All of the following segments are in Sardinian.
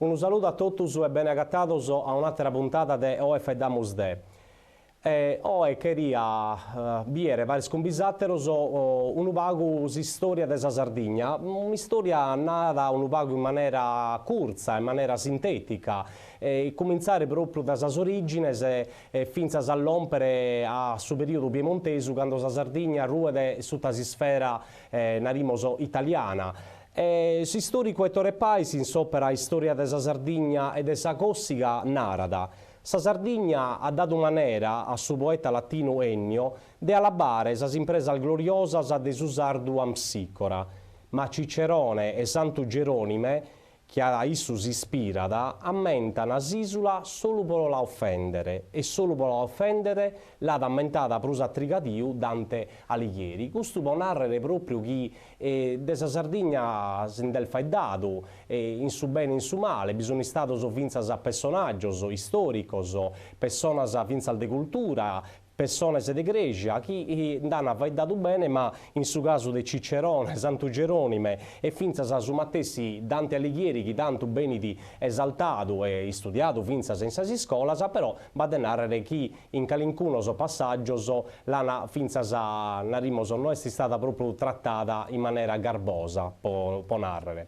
Unu saludu a totus e bene agatados a un'àtera puntada de Oe Faeddamus de. E oe cheria bìere paris cun bisàteros unu pagu s'istòria de sa Sardigna, un'istòria nada unu pagu in manera curtza, in manera sintètica, e cumintzare pròpriu dae sas orìgines e fintzas a lòmpere a su perìodu piemontesu cando sa Sardigna ruet suta s'isfera, narimos, italiana. E s'istòricu Ettore Pais in s'òpera Istòria de sa Sardigna e de sa Còssiga narat, Sa Sardigna at dadu manera a su poeta latinu Ennio de alabare sas impresas gloriosas de su sardu Amsicora, ma Cicerone e Santu Geronime, chi a issu s'ispirat, ammentan s'isula solu pro la ofèndere e solu pro la ofèndere l'at ammentada prus a trigadiu Dante Alighieri. Custu pro nàrrere pròpriu chi de sa Sardigna si nd'est faeddadu in su bene e in su male, bi sun istados fintzas pessonàgios istòricos, pessonas fintzas de cultura, pessones de crèsia chi nd'an faeddadu bene ma in su casu de Cicerone, Santu Geronime e fintzas su matessi Dante Alighieri chi tantu benit esaltadu e istudiadu fintzas in sas iscolas, però b'at de nàrrere chi in calincunos passàgios l'an fintzas, narimos, no est istada pròpriu tratada in manera garbosa, po po nàrrere.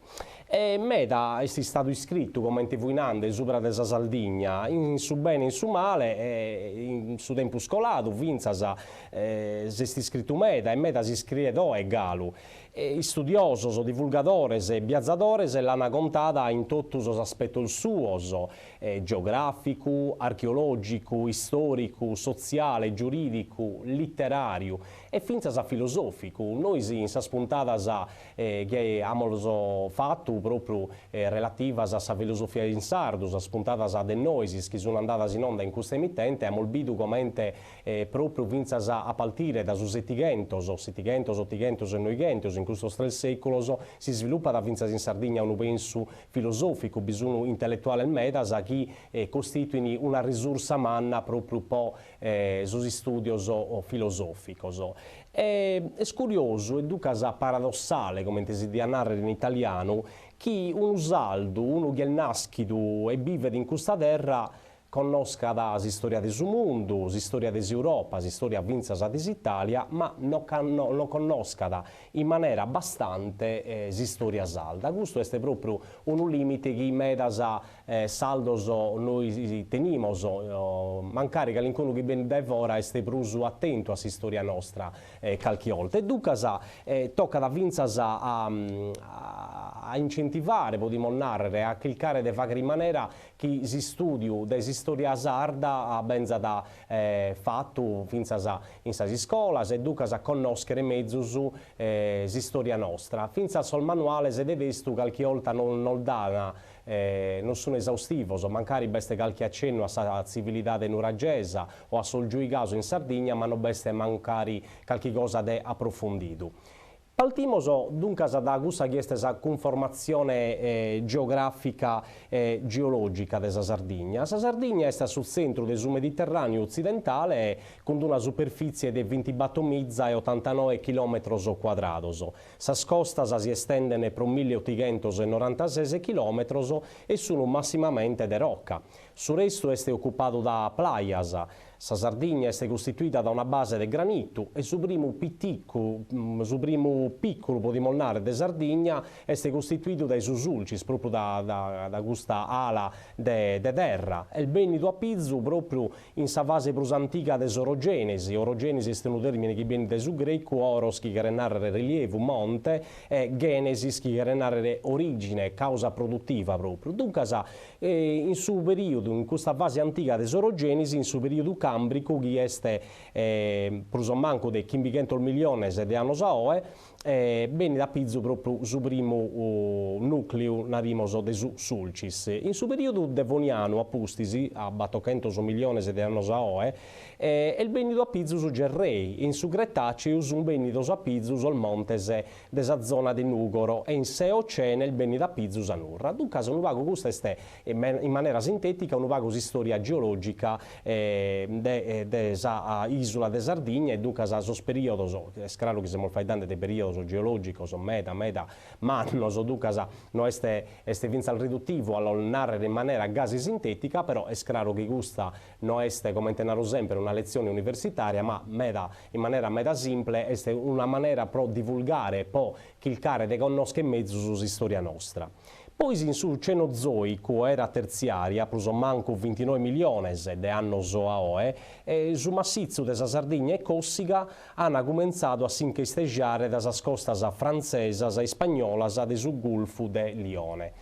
E meda est istadu iscritu, comente fui nande, subra de sa Sardigna, in su bene e in su male, e in su tempus coladu fintzas s'est iscritu meda e meda s'iscriet oe galu. Istudiosos, divulgadores e biazadores l'an contada in totu sos aspetos suos, geogràficu, archeològicu, istòricu, sotziale, giurìdicu, literàriu e fintzas filosòficu. Nois in sas puntadas chi amus fatu pròpriu relativas a sa filosofia in sardu, sas puntadas de nois chi sun andadas in onda in custa emittente, amus bidu comente pròpriu fintzas a partire da su Setighentos, Setighentos, Otighentos e Noighentos, in custos tres sèculos, s'isvilupat fintzas in Sardigna unu pensu filosòficu, bi sun intelletuales medas chi costituin una risursa manna pròpriu po sos istùdios filosòficos. E est curiosu e duncas paradossale, comente si diat nàrrere in italianu, chi unu sardu, unu chi est nàschidu e bivet in custa terra, Connoscat s'istòria de su mundu, s'istòria de s'Europa, s'istòria fintzas de s'Itàlia, ma no no connoscat in manera bastante s'istòria sarda. Custu est pròpriu unu lìmite chi medas sardos nois tenimos, mancari calincunu chi benit dae fora est prus atentu a s'istòria nostra calchi 'olta. E duncas tocat fintzas a a incentivare, podimus nàrrere, a chircare de fàghere in manera chi s'istùdiu de s'istòria sarda benzat fatu fintzas in sas iscolas e duncas a connòschere mezus s'istòria nostra. Fintzas sos manuales de testu calchi 'olta non nos dan, non sun esaustivos, mancari b'est calchi acennu a sa tzivilidade nuragesa o a sos giuigados in Sardigna, ma non b'est mancari calchi cosa de aprofundidu. Partimos duncas da cussa chi est sa cunformatzione geogràfica e geològica de sa Sardigna. Sa Sardigna est a su tzentru de su Mediterràneu otzidentale cun una superfìtzie de bintibatomìza e otantanoe chilòmetros cuadrados. Sas costas si estenden pro milliotighentos e norantases chilòmetros e sun massimamente de roca. Su restu est ocupadu da plajas. Sa Sardigna est costituida da una base de granitu e su primu piticu, su primu pìculu podimus nàrrere de Sardigna est costituidu dae su Sulcis, pròpriu da da custa ala de de terra. Est bènnidu a pizu pròpriu in sa fase prus antiga de s'orogènesi, orogènesi est unu tèrmine chi benit dae su grecu oros chi cheret nàrrere rilievu, monte, e gènesis chi cheret nàrrere orìgine, causa produtiva pròpriu. Duncas in su perìodu. perìodu, in custa fase antiga de s'orogenesi, in su perìodu càmbricu chi est prus o mancu de chimbighentos milliones de annos a oe, benit a pizu pròpriu su primu nùcleu, narimos, de su Sulcis. In su perìodu devonianu, a pustis, a batochentos milliones de annos a oe, est bènnidu a pizu su Gerrei, in su Cretàceu sunt bènnidos a pizu sos montes de sa zona de Nùgoro e in s'Eocene est bènnida a pizu sa Nurra. Duncas unu pagu custa est, in manera sintètica, unu pagu s'istòria geològica de de sa ìsula de Sardigna e duncas sos perìodos, est craru chi semus faeddende de perìodos geològicos meda meda mannos, duncas no est est fintzas ridutivu a los nàrrere in manera gasi sintètica, però est craru chi custa no est, comente naro semper, una letzione universitària, ma meda in manera meda simple est una manera pro divulgare e pro chircare de connòschere mezus s'istòria nostra. Pois in su Cenozoicu, era tertziària, prus o mancu vintinoe miliones de annos a oe, su massitzu de sa Sardigna e Còssiga an cumentzadu a si nche istejare dae sas costas frantzesas e ispagnolas de su Gulfu de Lione.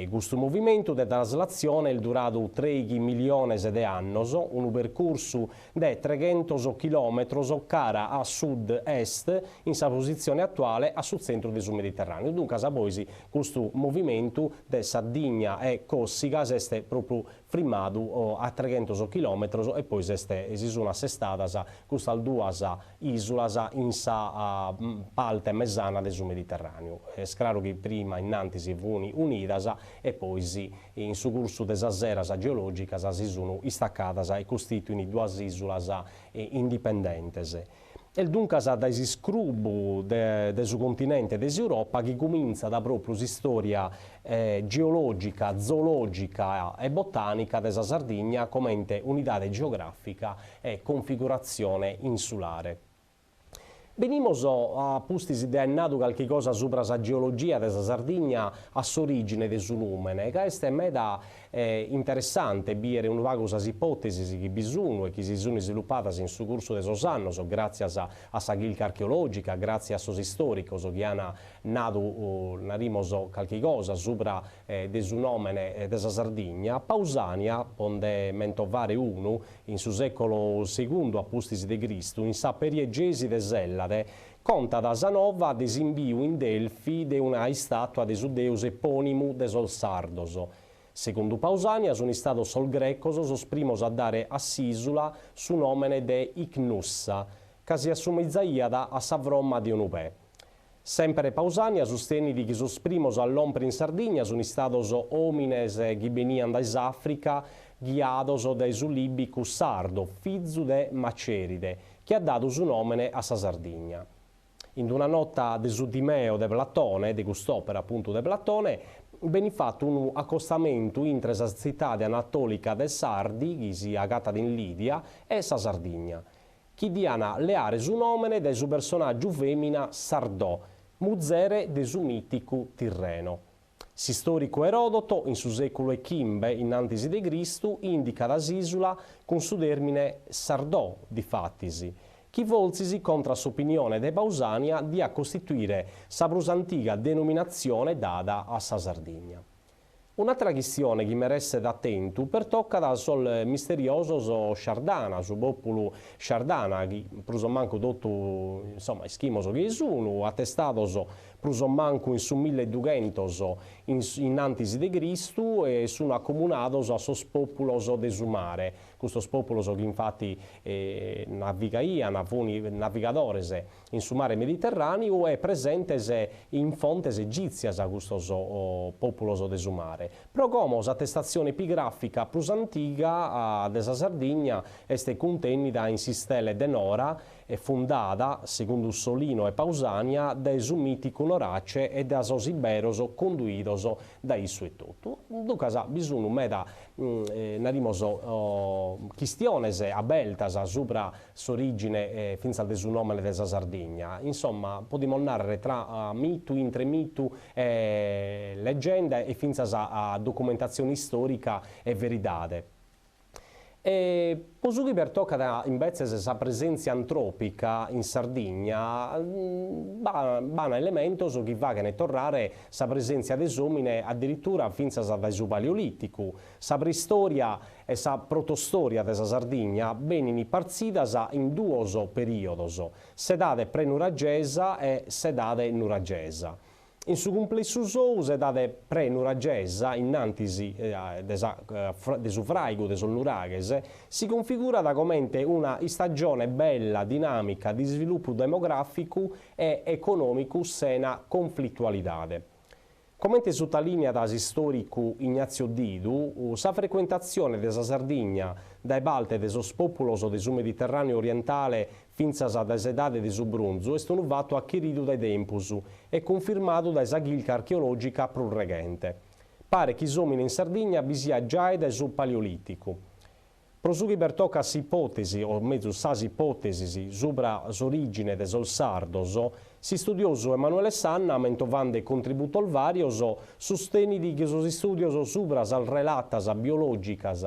Custu movimentu de traslatzione est duradu trèighi miliones de annos, unu percursu de treghentos chilòmetros cara a sud-est in sa positzione atuale a su tzentru de su Mediterràneu. Duncas pois custu movimentu de Sardigna e Còssiga s'est pròpriu frimmadu a treghentos chilòmetros e pois est si sun assestadas custas duas ìsulas in sa parte mesana de su Mediterràneu. Est craru chi prima innantis fun unidas e pois in su cursu de sas eras geològicas si sun istacadas e costituin duas ìsulas indipendentes. Est duncas dae s'iscrubu de su continente de s'Europa chi cumintzat pròpriu s'istòria geològica, zoològica e botànica de sa Sardigna comente unidade geogràfica e configuratzione insulare. Benimos, a pustis de aer nadu calchi cosa subra sa geologia de sa Sardigna, a s'origine de su nùmene, ca est meda interessante bìere unu pagu sas ipòtesis chi bi sun e chi si sun isvilupadas in su cursu de sos annos, gràtzias a sa chirca archeològica, gràtzias a sos istòricos chi an nadu, narimos, calchi cosa subra de su nòmene de sa Sardigna. Pausània, pro nde mentovare unu, In su sèculu segundu a pustis de Cristu, in sa Periegesi de s'Ellade, contat sa nova de s'imbiu in Delfi de una istàtua de su deus epònimu de sos sardos. Segundu Pausània sunt istados sos grecos sos primos a dare a s'ìsula su nòmene de Ichnussa, ca si assumizaiat a sa fromma de unu pè. Sèmpere Pausània sustenit chi sos primos a lòmpere in Sardigna sunt istados òmines chi beniant dae s'Àfrica ghiados dae su lìbicu Sardo, fizu de Maceride, chi at dadu su nòmene a sa Sardigna. In una nota de su Timeo de Platone, de cust'òpera apuntu de Platone, benit fatu unu acostamentu intre sa tzitade anatòlica de Sardi, chi si agatat in Lìdia, e sa Sardigna. chi dian leare su nòmene dae su personàgiu fèmina Sardò, muzere de su mìticu Tirreno. S'istòricu Eròdoto, in su sèculu 'e chimbe innantis de Cristu, ìndicat s'ìsula cun su tèrmine Sardò, difatis, chi fortzis contra s'opinione de Pausània diat costituire sa prus antiga denominatzione dada a sa Sardigna. Un'àtera chistione chi meresset atentu pertocat sos misteriosos Shardana, su pòpulu Shardana, chi prus o mancu totu insomma ischimos chie sun, atestados prus o mancu in su milledughentos in antis de Cristu e sun acomunados a sos pòpulos de su mare, custos pòpulos chi infati navigaian, fun navigadores in su mare Mediterràneu e presentes in fontes egìtzias custos pòpulos de su mare. Pro como s'atestatzione epigràfica prus antiga de sa Sardigna est cuntènnida in s'istele de Nora e fundada, segundu Solino e Pausània, dae su mìticu Norace e dae sos Iberos conduidos dae issu etotu. Duncas bi sunt meda, narimos, chistiones abertas subra s'orìgine fintzas de su nòmene de sa Sardigna. Insomma, podimus nàrrere tra mitu, intre mitu e legenda e fintzas a documentatzione istòrica e veridade. E po su chi pertocat imbetzes sa presèntzia antròpica in Sardigna, b'an elementos chi faghent torrare sa presèntzia de s'òmine addiritura fintzas dae su Paleolìticu. Sa preistòria e sa protostòria de sa Sardigna benint partzidas in duos perìodos, s'edade prenuragesa e s'edade nuragesa. In su cumplessu sou s'edade pre-nuragesa, innantis de sa de su fràigu de sos nuraghes, si configurat comente una istagione bella, dinàmica, de isvilupu demogràficu e econòmicu sena conflitualidade. Comente sutalìniat s'istòricu Ignazio Didu, sa frecuentatzione de sa Sardigna dae parte de sos pòpulos de su Mediterràneu orientale Fintzas dae s'edade de su brunzu est unu fatu achiridu dae tempus e cunfirmadu dae sa chirca archeològica prus reghente. Paret chi s'òmine in Sardigna bi siat giai dae su Paleolìticu. Pro su chi pertocat s'ipòtesi, o mezus sas ipòtesis, subra s'orìgine de sos sardos, s'istudiosu Emanuele Sanna, mentovande contributos vàrios, sustenit chi sos istùdios subra sas relatas biològicas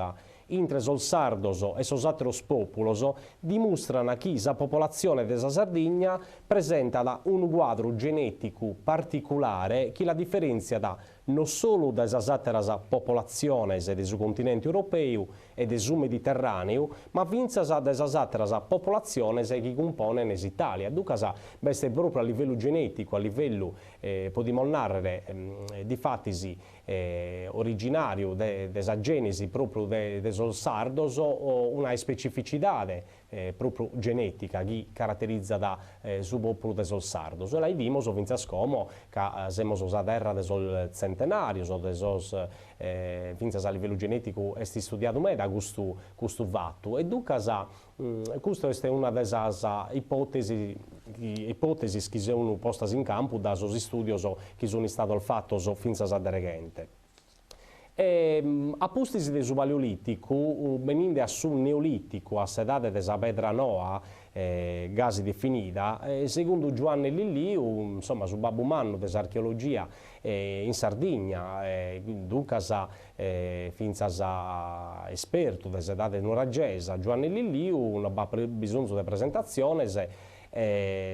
intre sos sardos e sos àteros pòpulos dimustran chi sa popolatzione de sa Sardigna presentat unu cuadru genèticu particulare chi la diferèntziat no solu dae sas àteras popolatziones de su continente europeu e de su Mediterràneu, ma fintzas dae sas àteras popolatziones chi cumponen s'Itàlia. Duncas b'est pròpriu a livellu genèticu, a livellu, podimus nàrrere, difatis, originàriu de sa gènesi pròpriu de sos sardos, una ispecificidade pròpriu genètica chi caraterizat su pòpulu de sos sardos. E la 'idimos fintzas como ca semus sa terra de sos tzentenàrios, de sos fintzas a livellu genèticu est istudiadu meda custu custu fatu e duncas Custa est una de sas ipòtesis chi sun postas in campu dae sos istùdios chi sun istados fatos fintzas a de reghente. E a pustis de su Paleolìticu, beninde a su Neolìticu, a s'edade de sa pedra noa, gasi definida, segundu Giuanne Lilliu, insomma su babbu mannu de s'archeologia in Sardigna, duncas Fintzas espertu de s'edade nuragesa, Giuanne Lilliu, no b'at bisonzu de presentatziones,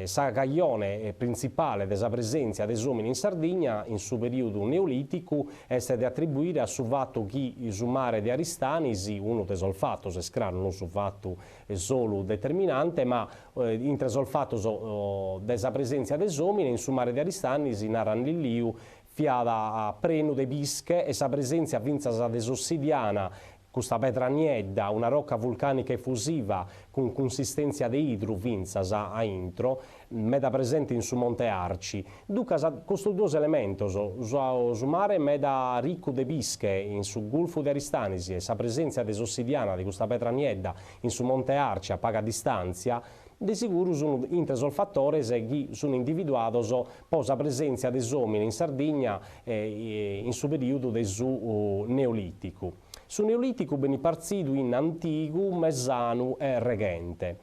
sa cajone printzipale de sa presèntzia de s'òmine in Sardigna in su perìodu neolìticu est de atribuire a su fatu chi su mare de Aristanis, unu de sos fatos, est craru, non su fatu solu determinante, ma intre sos fatos de sa presèntzia de s'òmine in su mare de Aristanis, narat Lilliu, Fiat prenu de pische e sa presèntzia fintzas de s'ossidiana, custa pedra niedda, una roca vulcànica efusiva cun cunsistèntzia de 'idru fintzas a intro, meda presente in su Monte Arci. Duncas custos duos elementos, su mare meda ricu de pische in su Gulfu de Aristanis e sa presèntzia de s'ossidiana, de custa pedra niedda, in su Monte Arci a paga distàntzia, De seguru sunt intre sos fatores chi sunt individuados po sa presèntzia de s'òmine in Sardigna in su perìodu de su Neolìticu. Su Neolìticu benit partzidu in antigu, mesanu e reghente.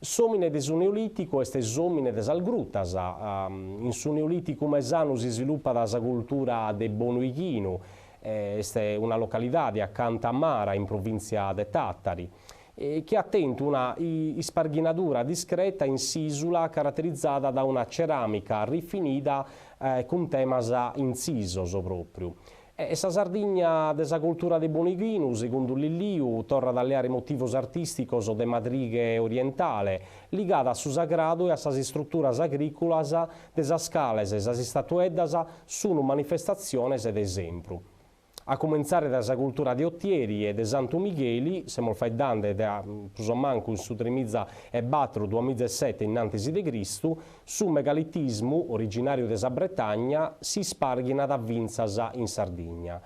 S'òmine de su Neolìticu est s'òmine de sas grutas. In su Neolìticu mesanu s'isvilupat sa cultura de Bonu 'Ighinu, est una localidade acanta a Mara in provìntzia de Tàtari. chi at tentu una isparghinadura discreta in s'ìsula caraterizada da una ceràmica rifinida cun temas intzisos pròpriu. E sa Sardigna de sa cultura de Bonu 'Ighinu, segundu Lilliu, torrat a leare motivos artìsticos de madrighe orientale, ligada a su sagradu e a sas istruturas agrìculas de sas cales sas istatueddas sun manifestatziones de esempru. A cumentzare dae sa cultura de Otieri e de Santu Migheli, semus faeddande de prus o mancu in su tremiza e batro, duamiza e sete innantis de Cristu, su megalitismu, originàriu de sa Bretagna, s'isparghinat fintzas in Sardigna.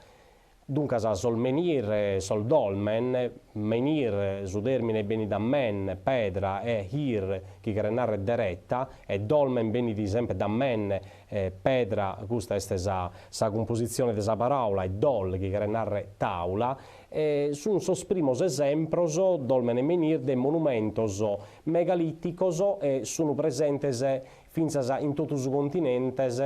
Duncas sos menhir e sos dolmen, menhir, su tèrmine benit da men, pedra, e hir, chi cheret nàrrere dereta, e dolmen benit semper da men, Pedra, custa est sa sa cumpositzione de sa paràula, e dol, chi cheret nàrrere tàula, sunt sos primos esempros, dolmen e menhir, de monumentos megalìticos e sunt presentes. fintzas in totu su continentes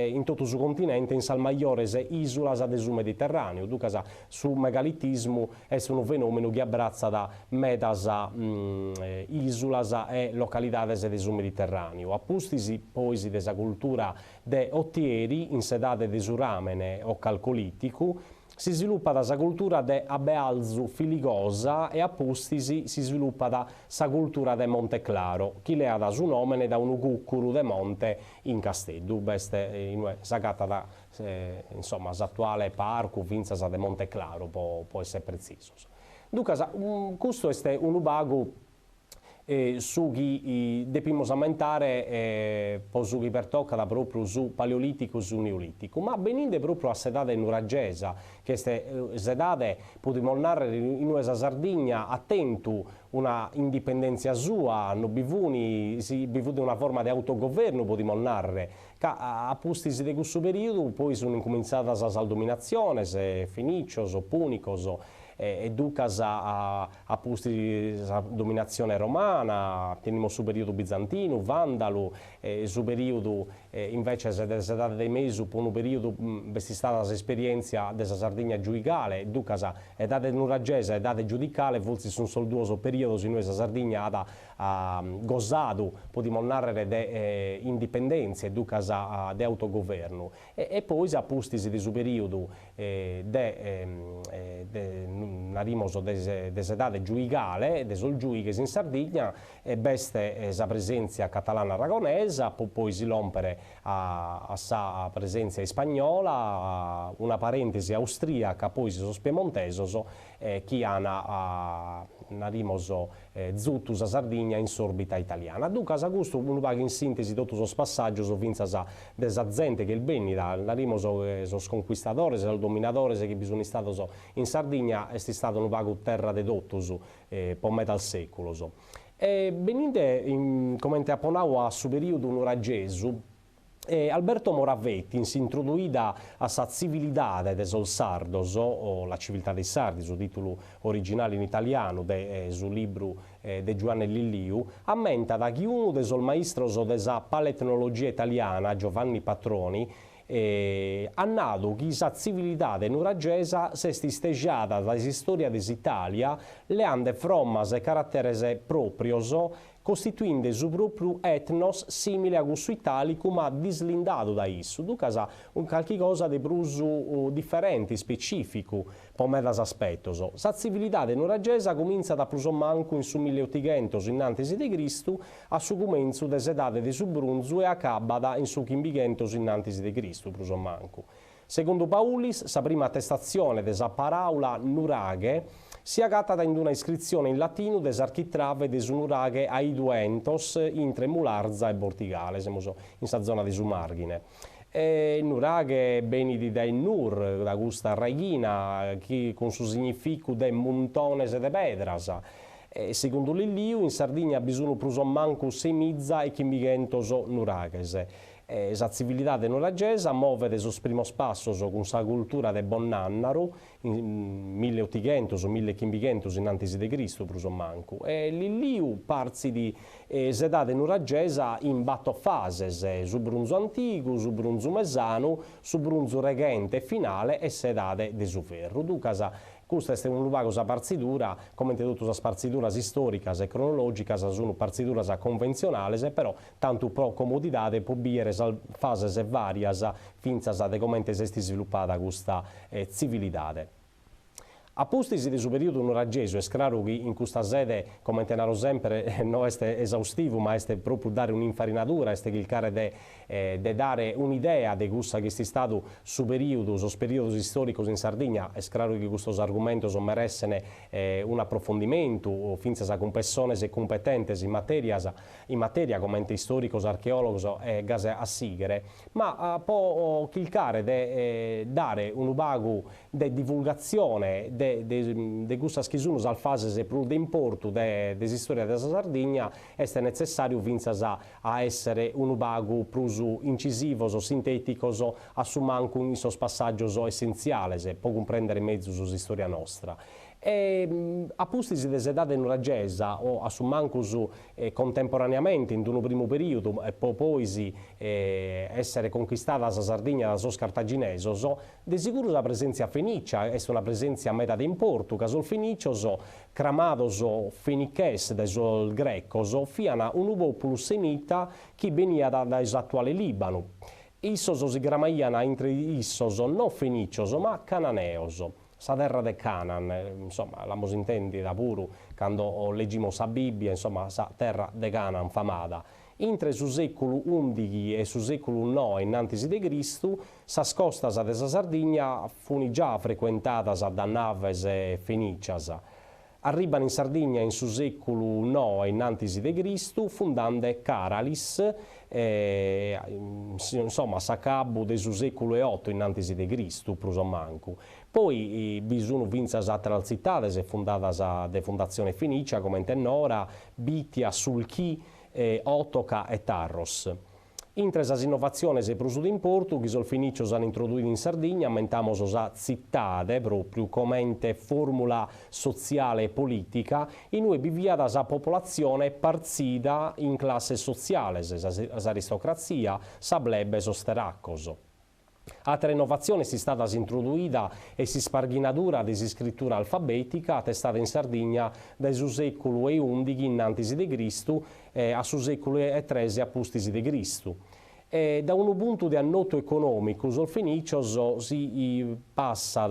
in totu su continente in sas majores ìsulas de su Mediterràneu, duncas su megalitismu est unu fenòmenu chi abbratzat medas ìsulas e localidades de su Mediterràneu. A pustis pois de sa cultura de Otieri in s'edade de su ràmene o calcolìticu, Si svilupat sa cultura de Abealzu Filigosa e a pustis si svilupat sa cultura de Monte Claro, chi leat su nòmene da unu cùcuru de monte in Casteddu, b'est inue s'agatat insomma s'atuale parcu fintzas de Monte Claro po po esser pretzisos. Duncas custu est unu pagu su chi depimus ammentare po su chi pertocat propriu su Paleoliticu e su Neoliticu, ma beninde propriu a s'edade nuragesa, chi est s'edade, podimus narrer, inue sa Sardigna at tentu una indipendentzia sua, no bi funi, si bi fut una forma de autogovernu, podimus narrer, ca a pustis de cussu periodu poi sun incumintzadas sas dominatziones, fenicios, punicos, E ducas a pustis sa dominatzione romana, tenimus su perìodu bizantinu, vàndalu, e su perìodu inveces de s'edade de mesu po unu perìodu b'est istada s'esperièntzia de sa Sardigna giuigale, e ducas edade nuragesa e edade giudicale fortzis sunt sos duos perìodos in ue sa Sardigna at gosadu, podimus nàrrere, de indipendèntzia e ducas de autogovernu. E pois a pustis de su perìodu de de narimus de s'edade giuigale de sos giùighes in Sardigna b'est sa presèntzia catalana aragonesa po poi si lòmpere a sa presèntzia ispagnola, una parèntesi austrìaca, pois sos piemontesos chi an narimus zutu sa Sardigna in s'òrbita italiana. Duncas custu unu pagu in sìntesi totu sos passàgios fintzas de sa zente chi est bènnida, narimus sos concuistadores, sos dominadores chi bi sun istados in Sardigna, est istada unu pagu terra de totus po medas sèculos. E beninde comente apo nau a su perìodu nuragesu, Alberto Moravetti, in s'introduida a sa tzivilidade de sos sardos, o La civiltà dei Sardi, su tìtulu originale in italianu de su libru de Giuanne Lilliu, ammentat chi unu de sos maistros de sa paletnologia italiana, Giovanni Patroni, at nadu chi sa tzivilidade nuragesa s'est istejada dae s'istòria de s'Itàlia leande frommas e carateres pròprios costituinde su pròpriu etnos sìmile a cussu itàlicu ma dislindadu dae issu, duncas un calchi cosa de prus diferente, ispecìficu po medas aspetos. Sa tzivilidade nuragesa cumintzat prus o mancu in su milleotighentos innantis de Cristu, a su cumentzu de s'edade de su brunzu e acabat in su chimbighentos innantis de Cristu, prus o mancu. Segundu Paulis, sa prima atestatzione de sa paràula nuraghe si agatat in una iscritzione in latinu de s'architrave de su nuraghe Aidu Entos intre Mularza e Bortigale, semus in sa zona de su Màrghine. E nuraghe benit dae nur, da custa raighina chi cun su significu de muntones de pedras. E segundu Lilliu in Sardigna bi sun prus o mancu seimiza e chimbighentos nuraghes. Sa tzivilidade nuragesa movet sos primos passos cun sa cultura de Bonnànnaru, in milleotighentos, millechimbighentos in antis de Cristu prus o mancu, e Lilliu partzit s'edade nuragesa in bator fases, su brunzu antigu, su brunzu mesanu, su brunzu reghente e finale e s'edade de su ferru. Duncas Custa est unu pagu sa partzidura, comente totu sas partziduras istòricas e cronològicas sunt partziduras conventzionales, però tantu pro comodidade po bìere sas fases vàrias fintzas de comente s'est isvilupada custa tzivilidade. A pustis de su perìodu nuragesu, est craru chi in custa sede, comente naro semper, no est esaustivu ma est pròpriu dare un'infarinadura, est chircare de de dare un'idea de cussa chi est istadu su perìodu, sos perìodos istòricos in Sardigna, est craru chi custos argumentos meressent un'aprofondimentu fintzas cun pessones cumpetentes in matèrias in matèria comente istòricos, archeòlogos e gasi a sìghere, ma po chircare de dare unu pagu de divulgatzione de de cussas chi sun sas fases prus de importu de de s'istòria de sa Sardigna est netzessàriu fintzas a èssere unu pagu prus incisivos, sintèticos, a su mancu in sos passàgios essentziales, pro cumprèndere mezus s'istòria nostra. E a pustis de s'edade nuragesa, o a su mancus contemporaneamente in unu primu perìodu e po pois èssere conchistada sa Sardigna da sos cartaginesos, de siguru sa presèntzia fenìcia est una presèntzia meda de importu, ca sos fenìcios, cramados feniches dae sos grecos, fiant unu pòpulu semita chi beniat dae s'atuale Lìbanu. Issos si cramaiant intre issos no fenìcios ma cananeos. Sa terra de Canaan, insomma, l'amus intendida puru cando leggimus sa Bibbia, insomma, sa terra de Canaan famada. Intre su seculu undighi e su seculu noe innantis de Cristu, sas costas de sa Sardigna funi già frecuentadas da naves fenicias. Arriban in Sardigna in su sèculu noe innantis de Cristu, fundande Caralis, insomma a s'acabu de su sèculu 'e oto innantis de Cristu, prus o mancu. Poi bi sun fintzas àteras tzitades fundadas de fundatzione fenìcia comente Nora, Bitia, Sulchì, Otoca e Tharros. Intre sas innovatziones prus de importu chi sos fenìcios an introduidu in Sardigna ammentamos sa tzitade pròpriu comente fòrmula sotziale e polìtica in ue bi fiat sa popolatzione partzida in classes sotziales, s'aristocratzia, sa plebe e sos teracos. Àtera innovatzione est istada s'introduida e s'isparghinadura de s'iscritura alfabètica atestada in Sardigna dae su sèculu 'e ùndighi innantis de Cristu a su sèculu 'e tres a pustis de Cristu. E da unu puntu de annotu econòmicu sos fenìcios si passat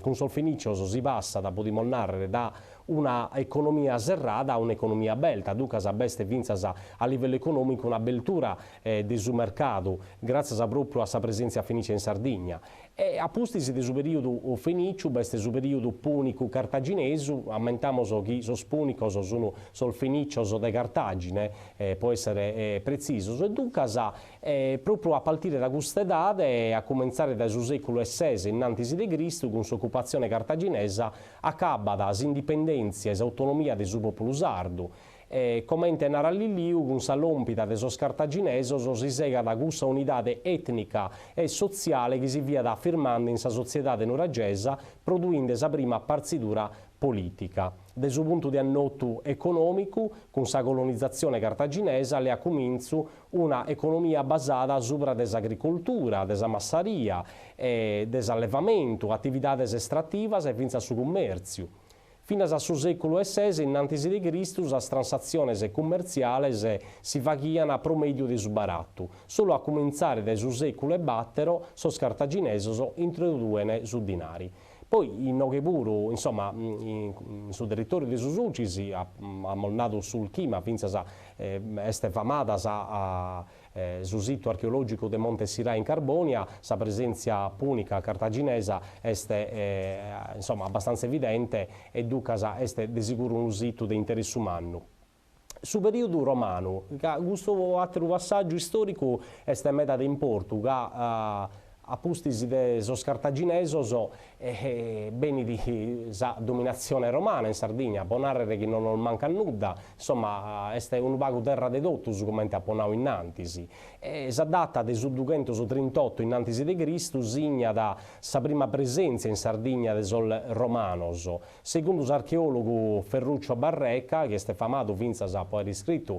cun sos fenìcios si passat, podimus nàrrere, da una economia serrada a un'economia aberta, duncas b'est fintzas a livellu econòmicu un'abertura de su mercadu, gràtzias pròpriu a sa presèntzia fenìcia in Sardigna. E a pustis de su perìodu fenìciu b'est su perìodu pùnicu-cartaginesu, ammentamus chi sos pùnicos sun sos fenìcios de Cartàgine, pro èssere pretzisos, e duncas pròpriu a partire da custa edade, a cumentzare dae su sèculu 'e ses innantis de Cristu, cun s'ocupatzione cartaginesa, acabat s'indipendèntzia e s'autonomia de su pòpulu sardu, E, comente narat Lilliu, cun sa lòmpida de sos cartaginesos si segat cussa unidade ètnica e sotziale chi si fiat afirmande in sa sotziedade nuragesa, produinde sa prima partzidura polìtica. De su puntu de annotu econòmicu, cun sa colonizatzione cartaginesa leat cumintzu una economia basada subra de s'agricoltura, de sa massaria, e de s'allevamentu, atividades estrativas e fintzas su cummèrtziu. Finas a su sèculu 'e ses innantis de Cristu sas transatziones cummertziales si faghiant pro mèdiu de su baratu. Solu a cumintzare dae su sèculu 'e bàtero sos cartaginesos introduen su dinari. Poi inoghe puru, insomma, in su territòriu de su Sulcis, amus nadu Sulchì, ma fintzas est famada sa Su situ archeològicu de Monte Sirai in Carbònia, sa presèntzia pùnica cartaginesa est insomma abbastantza evidente e ducas est de siguru unu situ de interessu mannu. Su perìodu romanu, ca custu àteru passàgiu istòricu est meda de importu ca A pustis de sos cartaginesos benit sa dominatzione romana in Sardigna, po nàrrere chi non nos mancat nudda, insomma est unu pagu terra de totus comente apo nau innantis. E sa data de su dughentosotrintoto innantis de Cristu signat sa prima presèntzia in Sardigna de sos romanos. Segundu s'archeòlogu Ferruccio Barreca, chi est famadu fintzas po àere iscritu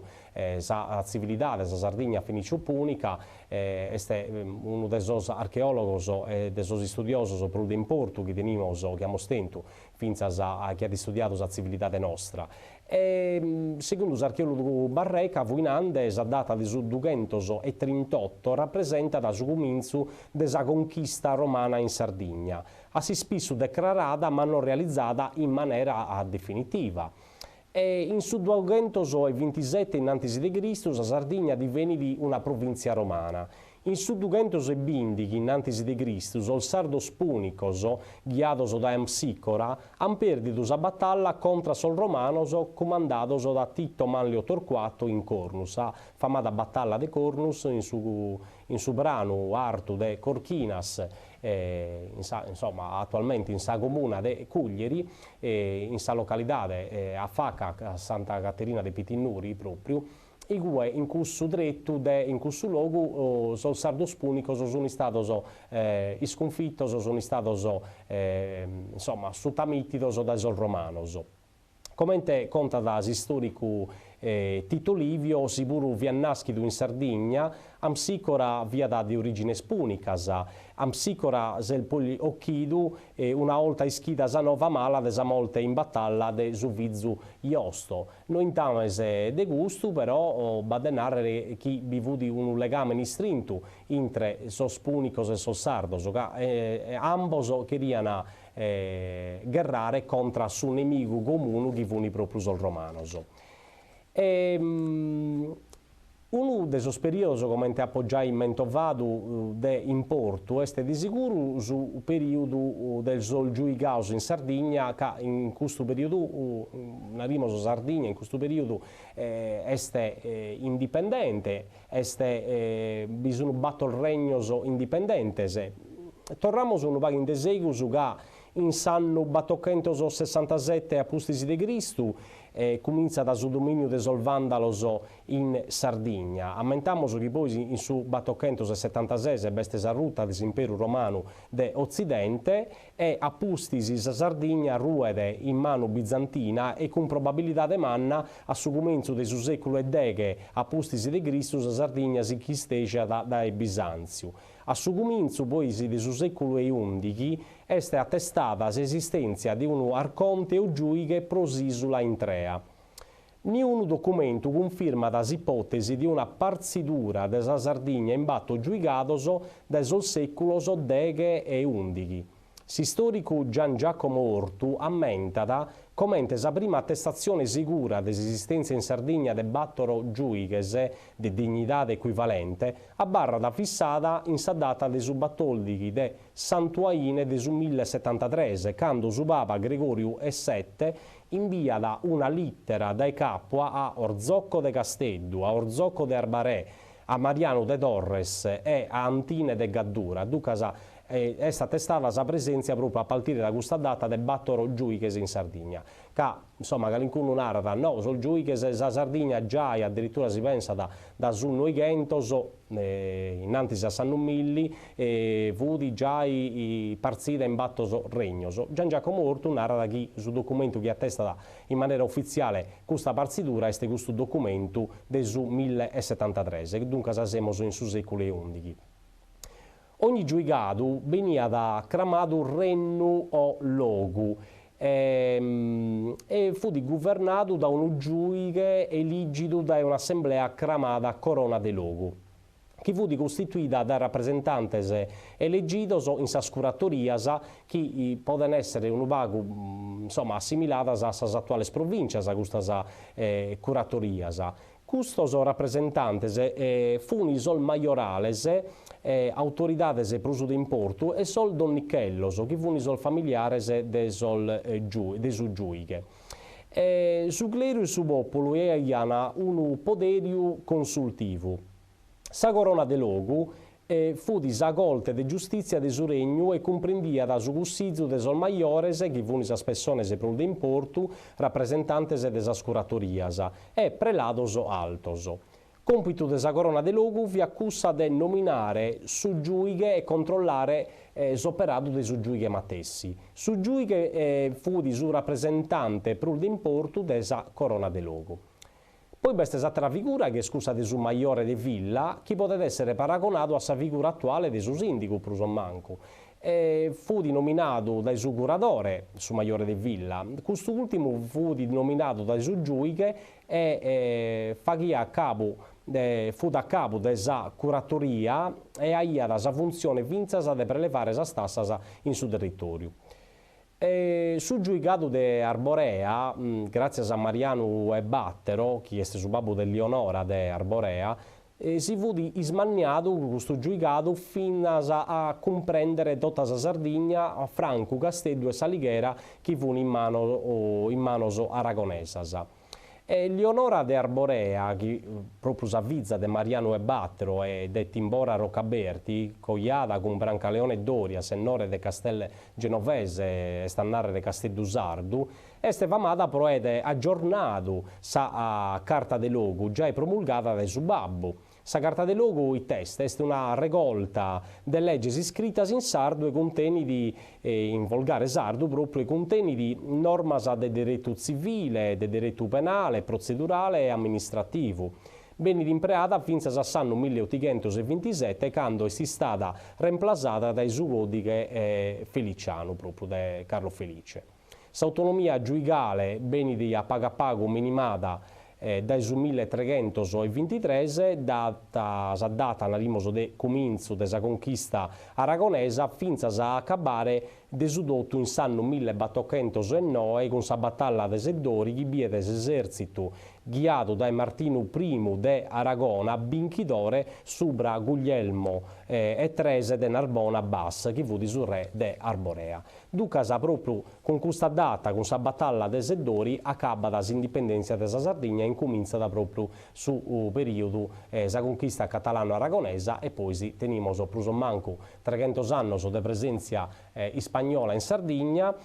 sa tzivilidade, sa Sardigna feniciu-pùnica, Est unu de sos archeòlogos e de sos istudiosos prus de importu chi tenimus, chi amus tentu, fintzas chi at istudiadu sa tzivilidade nostra. E segundu s'archeòlogu Barreca, fuit nande, sa data de su dughentos e trintotto rapresentat su cumintzu de sa conchista romana in Sardigna, a s'ispissu decrarada ma non realizada in manera definitiva. E in su duaghentos e bintisete innantis de Cristu sa Sardigna divenit una provìntzia romana. In su dughentos e bìndighi innantis de Cristu sos sardos pùnicos, ghiados dae Amsicora, ant pèrdidu sa batalla contra sos romanos cumandados da Tito Manlio Torquato in Cornus, sa famada batalla de Cornus in su in su pranu artu de Corchinas, in sa insomma atualmente in sa comuna de Cuglieri, in sa localidade a faca a Santa Caterina de Pitinnuri pròpriu. igue in cussu tretu de in cussu logu sos sardos pùnicos sun istados iscunfitos, sun istados insomma sutamìtidos dae sos romanos. Comente contat s'istòricu Tito Livio, si puru fiat nàschidu in Sardigna, Amsicora fiat de orìgines pùnicas. Amsicora s'est poi ochidu una 'olta ischida sa nova mala de sa morte in batalla de su fizu Iosto. Nointames de custu, però, b'at de nàrrere chi bi fut unu legàmene istrintu intre sos pùnicos e sos sardos, ca ambos cheriant gherrare contra su nemigu comunu chi funi propriu sos romanos. E unu de sos periodos, comente apo giai mentovadu, de importu est de seguru su periodu de sos giuigados in Sardigna, ca in custu periodu, narimos Sardigna in custu periodu est indipendente, est bi sun bator regnos indipendentes. Torramos unu pagu in de segus ca in s'annu batochentossessantasete a pustis de Cristu cumintzat su dominiu de sos Vàndalos in Sardigna. Ammentamos chi pois in su batochentosetantases b'est sa ruta de s'Imperu Romanu de Otzidente e a pustis sa Sardigna ruet in manu bizantina e cun probabilidade manna a su cumentzu de su sèculu e deghe a pustis de Cristu sa Sardigna si ch'istèsiat dae Bisàntziu. A su cumintzu pois de su sèculu e ùndighi est atestada s'esistèntzia de unu arconte o giùighe pro s'ìsula intrea. Niunu documentu cunfirmat s'ipòtesi de una partzidura de sa Sardigna in bator giuigados dae sos sèculos deghe e ùndighi. S'istòricu Gian Giacomo Ortu ammentat comente sa prima atestatzione segura de s'esistèntzia in Sardigna de bator giùighes de dignidade ecuivalente abarrat fissada in sa data de su batòrdighi de Santuaine de su millesetantatres, cando su paba Gregòriu e sete imbiat una lìtera dae Càpua a Orzocco de Casteddu, a Orzocco de Arbarè, a Marianu de Torres e a Antine de Gaddura. Duncas est atestada sa presèntzia pròpiu a partire da custa data de bator giùighes in Sardigna. Ca, insomma, calincunu narat, no, sos giùighes sa Sardigna giai addirittura si pensat da su noighentos, innantis a s'annu milli, fut giai partzida in batos regnos. Gian Giacomo Ortu narat chi su documentu chi atestat in manera ufitziale custa partzidura est custu documentu de su millesetantatres, duncas semus in su sèculu 'e ùndighi. Ogni giuigadu beniat cramadu rennu o logu e fut guvernadu da unu giùighe elìgidu dae un'assemblea cramada Corona de Logu, chi fut costituida dae rapresentantes elegidos in sas curatorias chi poden èssere unu pagu insomma assimiladas a sas atuales provìntzias custas curatorias. Custos rapresentantes funi sos majorales, autoridades prus de importu, e sos donnichellos, chi funi sos familiares de sos de su giùighe. Su cleru e su pòpulu aian unu poderiu consultivu. Sa Corona de Logu fut sa corte de giustìtzia de su regnu e cumprendiat su cussizu de sos majores, chi fun sas pessones prus de importu, rapresentantes de sas curatorias, e prelados altos. Còmpitu de sa Corona de Logu fiat cussa de nominare su giùighe e controllare s'operadu de su giùighe matessi. Su giùighe fut su rapresentante prus de importu de sa Corona de Logu. Poi b'est s'àtera figura chi est cussa de su majore de villa, chi podet èssere paragonadu a sa figura atuale de su sìndigu, prus o mancu. E fut nominadu dae su curadore, su majore de villa. Custu ùrtimu fut nominadu dae su giùighe e faghiat cabu, fut a cabu de sa curatoria e aiat sa funtzione fintzas de prelevare sas tassas in su territòriu. E su giuigadu de Arborea, gràtzias a Marianu 'e Bàtero, chi est su babbu de Lionora de Arborea, si fut ismanniadu custu giuigadu finas a cumprèndere tota sa Sardigna, francu Casteddu e S'Alighera chi fun in manos aragonesas. E Lionora de Arborea, chi pròpriu sa fiza de Marianu 'e Bàtero e de Timbora Rocaberti, cojada cun Brancaleone Doria, sennore de Castel Genovese, est a nàrrere Casteddu Sardu, Est famada pro aer agiornadu sa Carta de Logu giai promulgada dae su babbu. Sa Carta de Logu it'est? Est una regolta de leges iscritas in sardu e cuntenit, in volgare sardu propriu, e cuntenit normas de deretu tzivile, de deretu penale, protzedurale e amministrativu. Benit impreada fintzas a s'annu milleotighentos-e-bintisete cando est istada remplasada dae su Còdighe Felicianu, propriu de Carlo Felice. S'autonomia giuigale benit a pagu a pagu minimada dae su milletreghentos-e-bintitres, data sa data, narimus, de cumintzu de sa conchista aragonesa, fintzas a acabare de su totu in s'annu millebatochentos-e-noe cun sa batalla de Seddori chi biet s'esèrtzitu ghiadu dae Martinu primu de Aragona binchidore subra Guglielmo e tres de Narbona Bas chi fut su re de Arborea. Ducas pròpriu cun custa data, cun sa batalla de Seddori, acabat s'indipendèntzia de sa Sardigna e incumintzat pròpriu su perìodu sa conchista catalanu-aragonesa e pois tenimos prus o mancu treghentos annos de presèntzia ispagnola in Sardigna,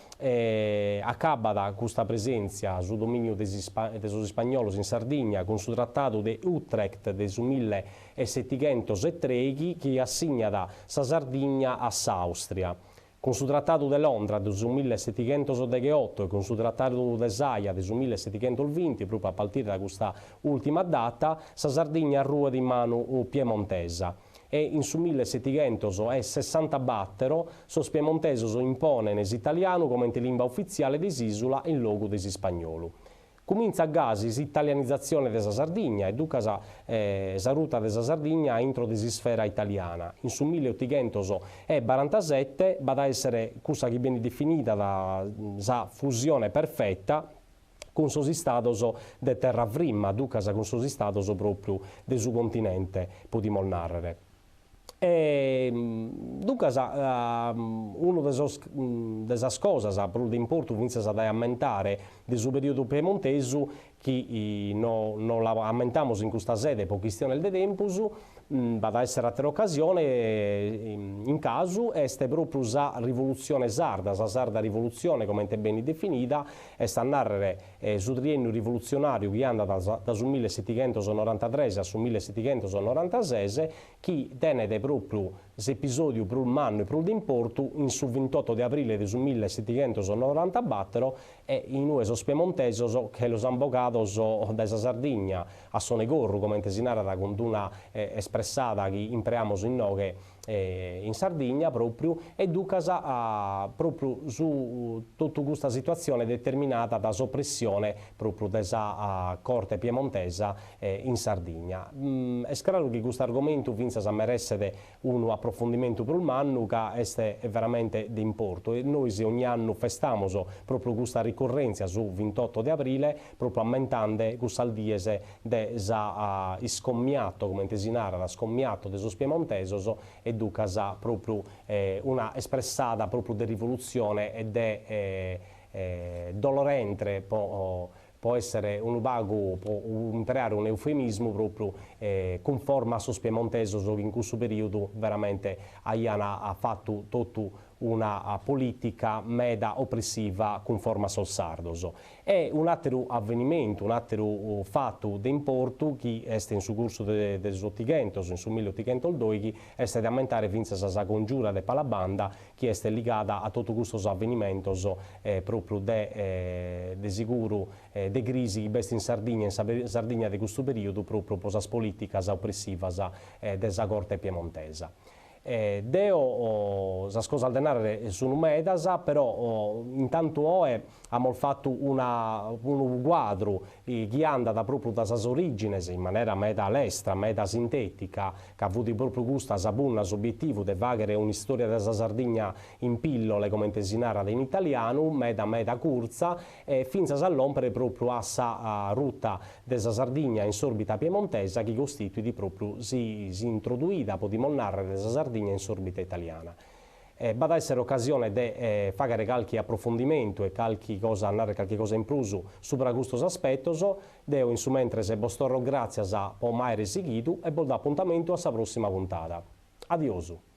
acabat custa presèntzia, su domìniu de sos ispagnolos in Sardigna cun su Tratadu de Utrecht de su millesettighentos-e-trèighi chi assignat sa Sardigna a s'Àustria. Cun su Tratadu de Londra de su millesettighentos-degheoto e cun su Tratadu de s'Aia de su millesettighentosbinti, pròpiu a partire dae custa ùltima data, sa Sardigna ruet in manu piemontesa. E in su millesettighentos-e-sessantabàtero sos piemontesos imponen s'italianu comente limba ufitziale de s'ìsula in logu de s'ispagnolu. Cumintzat gasi s'italianizatzione de sa Sardigna e ducas sa ruta de sa Sardigna a intro de s'isfera italiana. In su milleotighentos-e-barantasete b'at a èssere cussa chi benit definida sa fusione perfeta, cun sos istados de terra frimma, ducas cun sos istados pròpriu de su continente, podimus nàrrere. E duncas unu de sos de sas cosas prus de importu fintzas dae ammentare de su perìodu piemontesu chi no no l'ammentamus in custa sede pro chistiones de tempus, b'at a èssere àtera ocasione, in casu, est pròpriu sa rivolutzione sarda, sa sarda rivolutzione comente benit definida, est a nàrrere su triènniu rivolutzionàriu chi andat dae su millesetighentos-norantatres a su millesetighentos-norantases, chi tenet pròpriu s'episòdiu prus mannu e prus de importu in su vintotto de abrile de su millesetighentos-norantabàtero e in ue sos piemontesos che los ant bogados dae sa Sardigna a sonegorru, comente si narat cun d'una espressada chi impreamus inoghe in Sardigna pròpriu, e ducas pròpriu su totu custa situatzione determinada da s'opressione pròpriu de sa corte piemontesa in Sardigna. Est craru chi custu argomentu fintzas meresset unu aprofundimentu prus mannu ca est veramente de importu e nois ogni annu festamus pròpriu custa ricurrèntzia su vintotto de abrile pròpriu ammentande cussas dies de sa iscommiato, comente si narat, scommiato de sos piemontesos e ducas pròpriu una espressada pròpriu de rivolutzione e de dolorentre po po èssere unu pagu, po impreare un'eufemismu pròpriu, cunforma a sos piemontesos chi in cussu perìodu veramente aiant fatu totu una polìtica meda opressiva cunforma a sos sardos. E un'àteru avenimentu, un'àteru fatu de importu chi est in su cursu de s'Otighentos, in su milleotighentosdòighi, est de ammentare fintzas sa congiura de Palabanda chi est ligada a totu custos avenimentos pròpriu de de siguru de crisi chi b'est in Sardigna, in sa Sardigna de custu perìodu pròpriu pro sas polìticas opressivas de sa corte piemontesa. Deo sas cosas de nàrrere sun medas, però intantu oe amus fatu una unu cuadru chi andat pròpriu da sas orìgines in manera meda lestra, meda sintètica, ca fut pròpriu custa sa punna, s'obietivu de fàghere un'istòria de sa Sardigna in pillole, comente si narat in italianu, meda meda curtza, e fintzas a lòmpere pròpriu a sa ruta de sa Sardigna in s'òrbita piemontesa chi costituit pròpriu s'introduida, podimus nàrrere, de sa Sardigna in s'òrbita italiana. B'at a èssere ocasione de fàghere calchi aprofundimentu e calchi cosa, nàrrere calchi cosa in prus subra custos aspetos. Deo in su mentres bos torro gràtzias po m'àere sighidu e bos do apuntamentu a sa pròssima puntada. Adiosu.